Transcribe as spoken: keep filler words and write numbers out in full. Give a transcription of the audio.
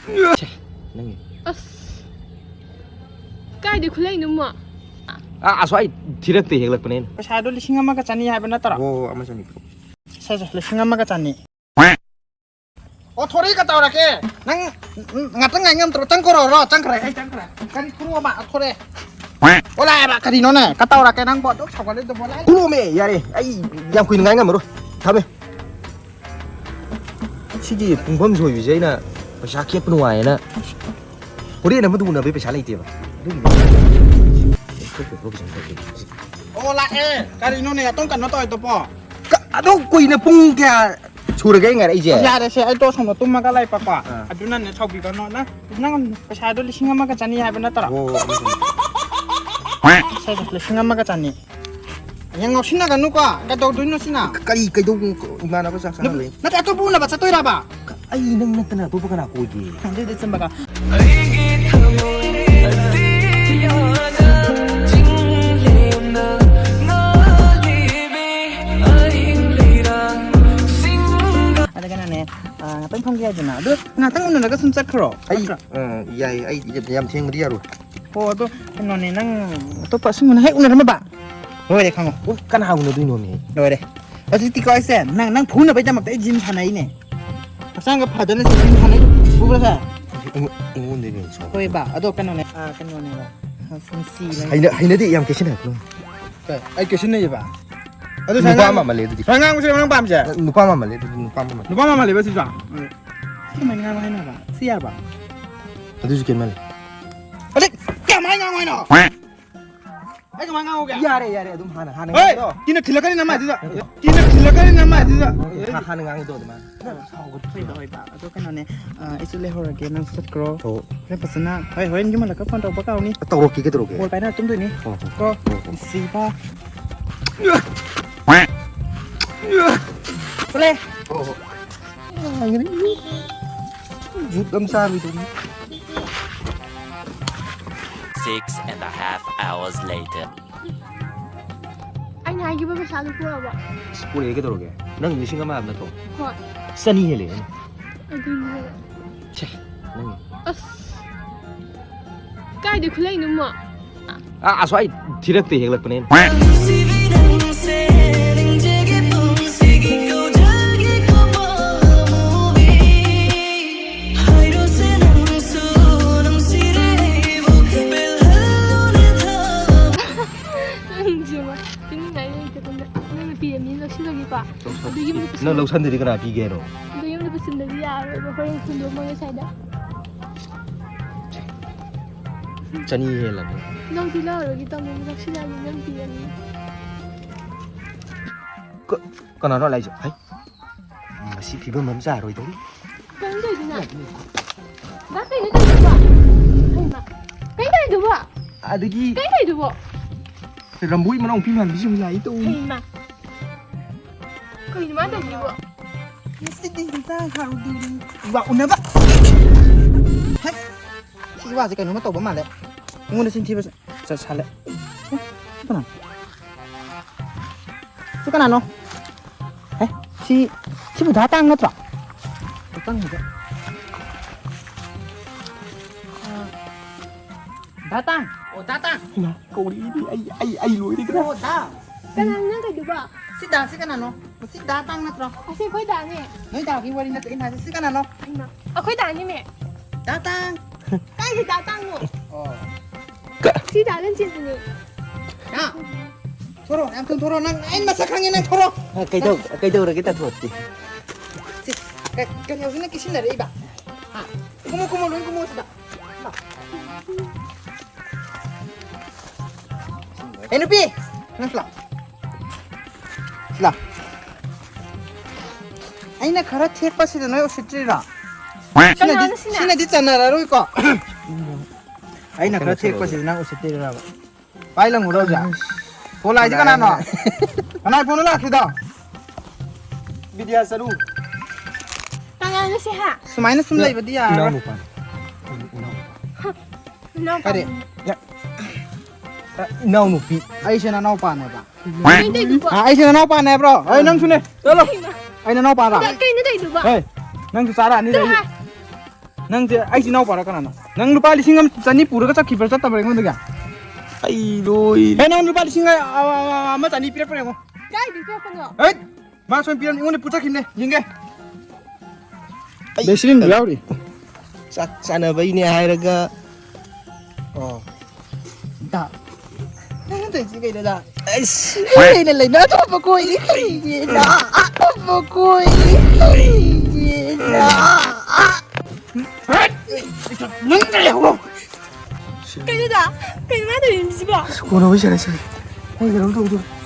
ꯅꯪꯒꯤ꯫ ꯑꯁ꯫ ꯀꯥꯏꯗꯩ ꯈꯨꯠꯂꯩꯅꯣ, ꯃꯥ? ꯑꯥ, ꯑꯁ꯭ꯋꯥꯏ ꯊꯤꯔꯛꯇꯩ ꯍꯦꯛꯂꯛꯄꯅꯦ ꯑꯩꯅ꯫ ꯄꯩꯁꯥꯗꯣ ꯂꯤꯁꯤꯡ ꯑꯃꯒ ꯆꯅꯤ ꯍꯥꯏꯕ ꯅꯠꯇ꯭ꯔꯣ? ꯍꯣ, ꯍꯣ, ꯑꯃ ꯆꯅꯤ ꯄꯤꯔꯛꯑꯣ꯫ ꯁꯦ, ꯁꯦ, ꯂꯤꯁꯤꯡ ꯑꯃꯒ ꯆꯅꯤ꯫ ꯑꯣ, ꯊꯣꯔꯛꯏ, ꯀꯇꯧꯔꯒꯦ? ꯅꯪ, ꯎꯝ, ꯉꯥꯛꯇꯪ ꯉꯥꯏ ꯉꯝꯗ꯭ꯔꯣ? ꯆꯪꯈ꯭ꯔꯣꯔꯣ? ꯆꯪꯈ꯭ꯔꯦ, ꯑꯩ ꯆꯪꯈ꯭ꯔꯦ꯫ ꯀꯔꯤ ꯈꯨꯔꯨ ꯑꯃ ꯊꯣꯔꯛꯑꯦ꯫ ꯑꯣ, ꯂꯥꯛꯑꯦꯕ, ꯀꯔꯤꯅꯣꯅꯦ? ꯀꯇꯧꯔꯒꯦ ꯅꯪꯕꯣ? ꯑꯗꯨꯛ ꯁꯥꯎꯒꯠꯂꯤꯗꯨꯕꯣ? ꯂꯥꯛꯑꯦ꯫ ꯀꯨꯂꯣꯝꯃꯦ, ꯌꯥꯔꯦ꯫ ꯑꯩ ꯌꯥꯝ ꯀꯨꯏꯅ ꯉꯥꯏ ꯉꯝꯃꯔꯣꯏ꯫ ꯊꯝꯃꯦ꯫ ꯁꯤꯒꯤ ꯄꯨꯡꯐꯝ ꯁꯣꯏꯕꯤꯁꯦ ꯑꯩꯅ ꯄꯩꯁꯥ ꯈꯦꯠꯄ ꯅꯨꯡꯉꯥꯏꯌꯦꯅ ꯍꯣꯔꯦꯟ ꯑꯃꯗ ꯎꯅꯕꯩ ꯄꯩꯁꯥ ꯂꯩꯇꯦꯕ꯫ ꯑꯗꯨꯒꯤꯅꯦ꯫ ꯑꯣ, ꯂꯥꯛꯑꯦ꯫ ꯀꯔꯤꯅꯣꯅꯦ? ꯑꯗꯨꯝ ꯀꯩꯅꯣ ꯇꯧꯋꯦ ꯑꯗꯨꯕꯣ? ꯀ-, ꯑꯗꯨꯛ ꯀꯨꯏꯅ ꯄꯨꯡ ꯀꯌꯥ ꯁꯨꯔꯒꯦ ꯑꯩ ꯉꯥꯏꯔꯛꯏꯁꯦ? ꯑꯣ, ꯌꯥꯔꯦꯁꯦ, ꯑꯩ ꯇꯣ ꯁꯣꯝꯗ ꯇꯨꯝꯃꯒ ꯂꯩꯕꯀꯣ꯫ ꯑꯥ꯫ ꯑꯗꯨꯅꯅꯦ, ꯁꯥꯎꯕꯤꯒꯅꯣ꯫ ꯅꯪ, ꯅꯪ ꯄꯩꯁꯥꯗꯣ ꯂꯤꯁꯤꯡ ꯑꯃꯒ ꯆꯅꯤ ꯍꯥꯏꯕ ꯅꯠꯇ꯭ꯔꯣ? ꯍꯣ, ꯍꯣ, ꯍꯣ, ꯍꯣ꯫ ꯁꯦ, ꯁꯦ, ꯂꯤꯁꯤꯡ ꯑꯃꯒ ꯆꯅꯤ꯫ ꯌꯥꯝ ꯉꯥꯎꯁꯤꯟꯅꯒꯅꯨꯀꯣ꯫ ꯀꯩꯗꯧꯗꯣꯏꯅꯣ ꯁꯤꯅ? ꯀꯔꯤ ꯀꯩꯗꯧ-, ꯏꯃꯥꯟꯅꯕ ꯆꯥꯛ ꯆꯥꯅ ꯂꯩ꯫ ꯅꯠꯇꯦ, ꯑꯇꯣꯞꯄ ꯎꯅꯕ ꯆꯠꯇꯣꯏꯔꯕ? ꯑꯩ ꯅꯪ ꯅꯠꯇꯅ ꯑꯇꯣꯞꯄ ꯀꯅꯥ ꯀꯣꯏꯒꯦ? ꯑꯗꯨꯗꯤ ꯆꯨꯝꯕꯀꯣ꯫ ꯑꯩꯒꯤ ꯊꯃꯣꯏ ꯑꯇꯤꯌꯥꯗ ꯆꯤꯡꯂꯦꯝꯅ ꯉꯥꯜꯂꯤꯕꯤ ꯑꯍꯤꯡ ꯂꯩꯔꯥꯡꯁꯤꯡꯒ꯫ ꯑꯗ ꯀꯩꯅꯣꯅꯦ, ꯑ, ꯉꯥꯛꯇꯪ ꯐꯝꯒꯦ ꯍꯥꯏꯗꯅ꯫ ꯑꯗꯨ ꯉꯥꯛꯇꯪ ꯎꯅꯔꯒ ꯁꯨꯝ ꯆꯠꯈ꯭ꯔꯣ꯫ ꯑꯩ, ꯅꯠꯇ꯭ꯔꯥ? ꯑ, ꯌꯥꯏ, ꯑꯩ ꯌꯥꯝ ꯊꯦꯡꯕꯗꯤ ꯌꯥꯔꯣꯏ꯫ ꯍꯣ, ꯑꯗꯣ ꯀꯩꯅꯣꯅꯦ, ꯅꯪ ꯑꯇꯣꯞꯄ ꯑꯁꯨꯝꯕꯅ ꯍꯦꯛ ꯎꯅꯔꯝꯃꯕ? ꯂꯣꯏꯔꯦ, ꯈꯪꯉꯣ꯫ ꯑꯣ, ꯀꯅꯥ ꯎꯅꯗꯣꯏꯅꯣꯃꯤ? ꯂꯣꯏꯔꯦ꯫ ꯍꯧꯖꯤꯛꯇꯤꯀꯣ ꯑꯩꯁꯦ ꯅꯪ, ꯅꯪ ꯐꯨꯅꯕꯩꯗꯃꯛꯇ ꯑꯩ ꯖꯤꯝ ꯁꯥꯟꯅꯩꯅꯦ꯫ ꯍꯛꯆꯥꯡꯒ ꯐꯗꯅ ꯖꯤꯝ ꯁꯥꯟꯅꯩ꯫ ꯎꯕ꯭ꯔꯥ ꯁꯦ? ꯑꯩꯉꯣꯟ-, ꯑꯩꯉꯣꯟꯗꯒꯤ ꯍꯦꯟꯅ ꯆꯥꯎꯕ꯫ ꯍꯣꯏꯕ, ꯑꯗꯣ ꯀꯩꯅꯣꯅꯦ, ꯑꯥ, ꯀꯩꯅꯣꯅꯦꯕ꯫ ꯑꯁ, ꯅꯨꯡꯁꯤ ꯅꯪ꯫ ꯍꯩꯅ-, ꯍꯩꯅꯗꯦ, ꯌꯥꯝ ꯀꯦꯁꯤꯟꯅꯔꯛꯀꯅꯨ꯫ ꯀꯩ? ꯑꯩ ꯀꯦꯁꯤꯟꯅꯩꯌꯦꯕ? ꯑꯗꯨ ꯁꯨꯃꯥꯏꯅ ꯅꯨꯄꯥ ꯉꯥꯡ-, ꯃꯥꯟꯃꯜꯂꯦ ꯑꯗꯨꯗꯤ꯫ ꯁꯨꯃꯥꯏꯅ ꯉꯥꯡꯕꯁꯦ ꯅꯪ ꯄꯥꯝꯃꯤꯁꯦ? ꯅꯨꯄꯥ ꯃꯥꯟꯃꯜꯂꯦ ꯑꯗꯨꯗꯤ, ꯅꯨꯄꯥ ꯃꯥꯟꯃꯜꯂꯦ꯫ ꯅꯨꯄꯥ ꯃꯥꯟꯃꯜꯂꯦꯕ ꯁꯤꯁꯨ? ꯎꯝ꯫ ꯁꯤ ꯀꯃꯥꯏꯅ ꯉꯥꯡꯉꯣ ꯍꯥꯏꯅꯣ ꯍꯥꯏꯕ? ꯁꯤ ꯌꯥꯔꯕ? ꯑꯗꯨꯁꯨ ꯀꯦꯟꯃꯜꯂꯦ꯫ ꯑꯗꯩ ꯀꯃꯥꯏꯅ ꯉꯥꯡꯉꯣ ꯍꯥꯏꯅꯣ? ꯑꯩ ꯀꯃꯥꯏꯅ ꯉꯥꯡꯉꯨꯒꯦ? ꯌꯥꯔꯦ, ꯌꯥꯔꯦ, ꯑꯗꯨꯝ ꯍꯥꯟꯅ, ꯍꯥꯟꯅ ꯍꯣꯏ! ꯉꯥꯡꯉꯤꯗꯣ꯫ ꯀꯤꯅ ꯊꯤꯜꯂꯛꯀꯅꯤ ꯅꯃꯥꯏꯗꯨꯗ꯫ ꯀꯤꯅ ꯊꯤꯜꯂꯛꯀꯅꯤ ꯅꯃꯥꯏꯗꯨꯗ꯫ ꯍꯥ-, ꯍꯥꯟꯅ ꯉꯥꯡꯉꯤꯗꯣ ꯑꯗꯨꯃꯥꯏꯅ꯫ ꯅꯪ ꯁꯥꯎꯒꯗ꯭ꯔꯣ? ꯍꯣꯏꯕ, ꯍꯣꯏꯕ꯫ ꯑꯗꯣ ꯀꯩꯅꯣꯅꯦ, ꯑ, ꯑꯩꯁꯨ ꯂꯩꯍꯧꯔꯒꯦ, ꯅꯪꯁꯨ ꯆꯠꯈ꯭ꯔꯣ꯫ ꯍꯣ꯫ ꯍꯣꯔꯦꯟ ꯐꯖꯅ, ꯍꯣꯏ, ꯍꯣꯔꯦꯟ ꯌꯨꯝ ꯍꯜꯂꯛꯒ ꯐꯣꯟ ꯇꯧꯔꯛꯄ ꯀꯥꯎꯅꯤ꯫ ꯇꯧꯔꯛꯀꯦ, ꯀꯩꯗꯧꯔꯒꯦ? ꯕꯣꯜ ꯄꯥꯏꯅ ꯇꯨꯝꯗꯣꯏꯅꯤ꯫ ꯍꯣ, ꯍꯣ, ꯀꯣ? ꯍꯣ, ꯍꯣ꯫ ꯅꯨꯡꯁꯤꯕ꯫ ꯆꯠꯂꯦ꯫ ꯍꯣ, ꯍꯣ꯫ ꯖꯨꯠ ꯑꯃ ꯆꯥꯔꯣꯏꯗꯧꯔꯤ꯫ Six and a half hours later. ꯑꯩꯅ ꯍꯥꯏꯈꯤꯕ ꯄꯩꯁꯥꯗꯨ ꯄꯨꯔꯛꯑꯕꯣ? ꯑꯁ, ꯄꯨꯔꯛꯑꯦ, ꯀꯩꯗꯧꯔꯒꯦ? ꯅꯪ ꯂꯤꯁꯤꯡ ꯑꯃ ꯍꯥꯏꯕ ꯅꯠꯇ꯭ꯔꯣ? ꯍꯣꯏ꯫ ꯆꯅꯤ ꯍꯦꯜꯂꯦ ꯑꯩꯅ꯫ ꯑꯗꯨꯅꯦ꯫ ꯁꯦ, ꯅꯪꯒꯤ꯫ ꯑꯁ, ꯀꯥꯏꯗꯩ ꯈꯨꯠꯂꯩꯅꯣ ꯃꯥ? ꯑꯥ, ꯑꯁ꯭ꯋꯥꯏ ꯊꯤꯔꯛꯇꯩ ꯍꯦꯛꯂꯛꯄꯅꯦ꯫ ꯅꯪꯁꯤꯃ ꯄꯤꯅꯤꯡꯉꯥꯏ ꯂꯩꯇꯗꯅ ꯅꯪꯅ ꯄꯤꯔꯝꯅꯤ ꯂꯧꯁꯤꯜꯂꯒꯦꯀꯣ꯫ ꯑꯗꯨ ꯌꯨꯝꯗ ꯅꯪ ꯂꯧꯁꯟꯗꯗꯤ ꯀꯅꯥ ꯄꯤꯒꯦ ꯍꯥꯏꯅꯣ? ꯑꯗꯨ ꯌꯨꯝꯗ ꯄꯨꯁꯤꯟꯗꯗꯤ ꯌꯥꯔꯣꯏꯕ, ꯍꯣꯔꯦꯟ ꯍꯨꯟꯗꯣꯛꯑꯝꯃꯒꯦ ꯁ꯭ꯋꯥꯏꯗ꯫ ꯆꯅꯤ ꯍꯦꯜꯂꯕꯅꯤ꯫ ꯂꯧꯗꯤ ꯂꯧꯔꯒꯦ ꯇꯧꯅꯤ, ꯂꯧꯁꯤꯜꯂꯛꯑꯒꯦ ꯅꯪ ꯄꯤꯔꯝꯅꯤ꯫ ꯀ- ꯀꯅꯥꯅꯣ ꯂꯥꯛꯏꯁꯦ? ꯍꯩ, ꯃꯁꯤ ꯐꯤꯕꯝ ꯑꯃ ꯆꯥꯔꯣꯏꯗꯧꯔꯤ꯫ ꯀꯩꯅꯣ ꯇꯧꯔꯤꯗꯨꯅ? ꯗꯥ, ꯀꯩꯅꯣ ꯇꯧꯔꯤꯗꯨꯕꯣ? ꯍꯩꯃꯥ, ꯀꯩꯅꯣ ꯇꯧꯔꯤꯗꯨꯕꯣ? ꯑꯗꯒꯤ ꯀꯩꯅꯣ ꯇꯧꯔꯤꯗꯨꯕꯣ? ꯔꯝꯕꯣꯏ ꯃꯅꯥꯎ ꯅꯨꯄꯤ ꯃꯥꯟꯕꯤꯁꯤ ꯑꯃꯨꯛ ꯂꯥꯛꯏ ꯇꯧꯔꯤ꯫ ꯍꯩꯃꯥ, ꯀꯩꯅꯣ ꯃꯥ ꯇꯧꯔꯤꯗꯨꯕꯣ? ꯉꯁꯤꯗꯤ ꯏꯟꯁꯥꯡ ꯍꯥꯎꯗꯣꯔꯤ꯫ ꯋꯥ ꯎꯅꯕ꯫ ꯍꯦ, ꯁꯤꯒꯤ ꯋꯥꯁꯦ ꯀꯩꯅꯣꯝꯃ ꯇꯧꯕ ꯃꯥꯜꯂꯦ꯫ ꯑꯩꯉꯣꯟꯗ ꯆꯤꯟ ꯊꯤꯕ ꯁ- ꯁꯥꯜꯂꯦ꯫ ꯍꯦ, ꯁꯤ ꯀꯅꯥꯅꯣ? ꯁꯤ ꯀꯅꯥꯅꯣ? ꯍꯦ, ꯁꯤ, ꯁꯤꯕꯨ ꯗꯥ ꯇꯥꯡ ꯅꯠꯇ꯭ꯔꯣ? ꯗꯥ ꯇꯥꯡ ꯅꯠꯇ꯭ꯔꯣ? ꯑꯥ, ꯗꯥ ꯇꯥꯡ꯫ ꯑꯣ, ꯗꯥ ꯇꯥꯡ꯫ ꯏꯃꯥ, ꯀꯧꯔꯛꯏꯅꯦ꯫ ꯑꯩ, ꯑꯩ, ꯑꯩ ꯂꯣꯏꯔꯦ ꯀꯅꯥ? ꯑꯣ, ꯗꯥ꯫ ꯀꯅꯥꯅꯣ ꯅꯪ ꯀꯩꯗꯨꯕꯣ? ꯁꯤ ꯗꯥ, ꯁꯤ ꯀꯅꯥꯅꯣ? ꯁꯤ ꯗꯥ ꯇꯥꯡ ꯅꯠꯇ꯭ꯔꯣ? ꯑꯁꯤ ꯑꯩꯈꯣꯏ ꯗꯥꯅꯦ꯫ ꯅꯣꯏ ꯗꯥꯒꯤ ꯋꯥꯔꯤ ꯅꯠꯇꯦ ꯑꯩꯅ ꯍꯥꯏꯁꯦ꯫ ꯁꯤ ꯀꯅꯥꯅꯣ? ꯍꯩꯃꯥ, ꯑꯩꯈꯣꯏ ꯗꯥꯅꯤꯃꯦ꯫ ꯗꯥ ꯇꯥꯡ꯫ ꯀꯥꯏꯗ ꯗꯥ ꯇꯥꯡꯅꯣ? ꯑꯣ꯫ ꯁꯤ ꯗꯥ ꯂꯟꯆꯦꯟꯕꯅꯦ꯫ ꯗꯥ, ꯊꯣꯔꯛꯑꯣ, ꯌꯥꯝ ꯊꯨꯅ ꯊꯣꯔꯛꯑꯣ꯫ ꯅꯪ ꯑꯩ ꯃꯁꯛ ꯈꯪꯉꯦ, ꯅꯪ ꯊꯣꯔꯛꯑꯣ꯫ ꯑ, ꯀꯩꯗꯧ-, ꯀꯩꯗꯧꯔꯒꯦ ꯇꯥꯊꯣꯛꯇꯦ? ꯁꯤ, ꯀ-, ꯀꯔꯤ ꯍꯧꯖꯤꯛꯅ ꯀꯤꯁꯤꯟꯅꯔꯛꯏꯕ? ꯍꯥ? ꯀꯨꯝꯃꯣ, ꯀꯨꯝꯃꯣ, ꯂꯣꯏ ꯀꯨꯝꯃꯣ ꯁꯤꯗ꯫ ꯑꯦ ꯅꯨꯄꯤ, ꯅꯪ ꯁꯤꯂꯥ꯫ ꯁꯤꯂꯥ꯫ ꯑꯩꯅ ꯈꯔ ꯊꯦꯛꯄꯁꯤꯗ ꯅꯣꯏ ꯎꯁꯤꯠꯇ꯭ꯔꯤꯔꯣ? ꯁꯤꯅꯗꯤ, ꯀꯅꯥꯅꯣ ꯁꯤꯅ? ꯁꯤꯅꯗꯤ ꯆꯟꯅꯔꯔꯣꯏꯀꯣ꯫ ꯑꯩꯅ ꯈꯔ ꯊꯦꯛꯄꯁꯤꯗ ꯅꯪ ꯎꯁꯤꯠꯇ꯭ꯔꯤꯔꯕ? ꯄꯥꯏ ꯂꯪꯉꯨꯔꯣ ꯍꯧꯖꯤꯛ꯫ ꯐꯣꯟ ꯂꯥꯛꯏꯁꯦ ꯀꯅꯥꯅꯣ? ꯀꯅꯥꯏ ꯐꯣꯟꯗ ꯂꯥꯛꯈꯤꯗꯣ? ꯕꯤꯗ꯭ꯌꯥ ꯆꯔꯨ꯫ ꯀꯅꯥꯅꯣ ꯁꯤ ꯍꯥ? ꯁꯨꯃꯥꯏꯅ ꯁꯨꯝ ꯂꯩꯕꯗꯤ ꯌꯥꯔꯔꯣꯏ꯫ ꯏꯅꯥꯎꯅꯨꯄꯥꯅꯤ꯫ ꯏꯅꯥꯎ- ꯏꯅꯥꯎꯄꯥ꯫ ꯀꯔꯤ? ꯑ, ꯏꯅꯥꯎꯅꯨꯄꯤ꯫ ꯑꯩꯁꯦ ꯅꯅꯥꯎꯄꯥꯅꯦꯕ꯫ ꯀꯩꯅꯣ ꯇꯧꯔꯤꯗꯨꯕꯣ? ꯑ, ꯑꯩꯁꯦ ꯅꯅꯥꯎꯄꯥꯅꯦ ꯍꯥꯏꯕ꯭ꯔꯣ? ꯑꯩ ꯅꯪꯁꯨꯅꯦ꯫ ꯆꯠꯂꯣ꯫ ꯑꯩ ꯅꯅꯥꯎꯄꯥꯔꯣ? ꯀꯩꯅꯣ ꯇꯧꯔꯤꯗꯨꯕꯣ? ꯍꯦ, ꯅꯪꯁꯨ ꯆꯥꯔꯛꯑꯅꯤ꯫ ꯆꯠꯂꯣ ꯍꯥꯏ꯫ ꯅꯪꯁꯦ ꯑꯩꯁꯤ ꯏꯅꯥꯎꯄꯥꯔ ꯀꯅꯥꯅꯣ? ꯅꯪ ꯂꯨꯄꯥ ꯂꯤꯁꯤꯡ ꯑꯃ ꯆꯅꯤ ꯄꯨꯔꯒ ꯆꯠꯈꯤꯕ꯭ꯔꯥ ꯆꯠꯇꯕ꯭ꯔꯥ ꯑꯩꯉꯣꯟꯗꯒꯤ? ꯑꯩ ꯂꯣꯏ ꯑꯦ, ꯅꯪ ꯂꯨꯄꯥ ꯂꯤꯁꯤꯡ ꯑꯃ ꯆꯅꯤ ꯄꯤꯔꯛꯄ꯭ꯔꯥ ꯌꯦꯡꯉꯣ꯫ ꯀꯥꯏꯗꯩ ꯄꯤꯔꯛꯄꯅꯣ? ꯍꯩꯠ! ꯃꯥ ꯁꯣꯏꯅ ꯄꯤꯔꯝꯅꯤ, ꯑꯩꯉꯣꯟꯗ ꯄꯨꯊꯛꯈꯤꯕꯅꯦ, ꯌꯦꯡꯒꯦ꯫ ꯑꯩ- ꯕꯦꯁꯤꯂꯤꯟ ꯌꯥꯎꯔꯤ꯫ ꯆꯥꯛ ꯆꯥꯅꯕꯩꯅꯦ ꯍꯥꯏꯔꯒ ꯑꯣ ꯗꯥ, ꯅꯪ ꯇꯧꯔꯤꯁꯤ ꯀꯩꯅꯣ ꯗꯥ? ꯑꯩꯁ ꯑꯩꯅ ꯂꯩꯅꯗꯣ ꯃꯈꯣꯏꯅꯤ ꯀꯔꯤꯒꯤꯅ? ꯃꯈꯣꯏꯅꯤ ꯀꯔꯤꯒꯤꯅ? ꯅꯪ ꯂꯩꯍꯧꯔꯣ꯫ ꯀꯩꯅꯣ ꯗꯥ? ꯀꯩꯅꯣ ꯃꯥ ꯇꯧꯔꯤꯁꯤꯕꯣ? ꯀꯣꯟꯅ ꯋꯥꯔꯤ ꯁꯥꯟꯅꯁꯤ꯫ ꯑꯩ ꯀꯩꯅꯣꯝ ꯇꯧꯗꯣꯔꯦ꯫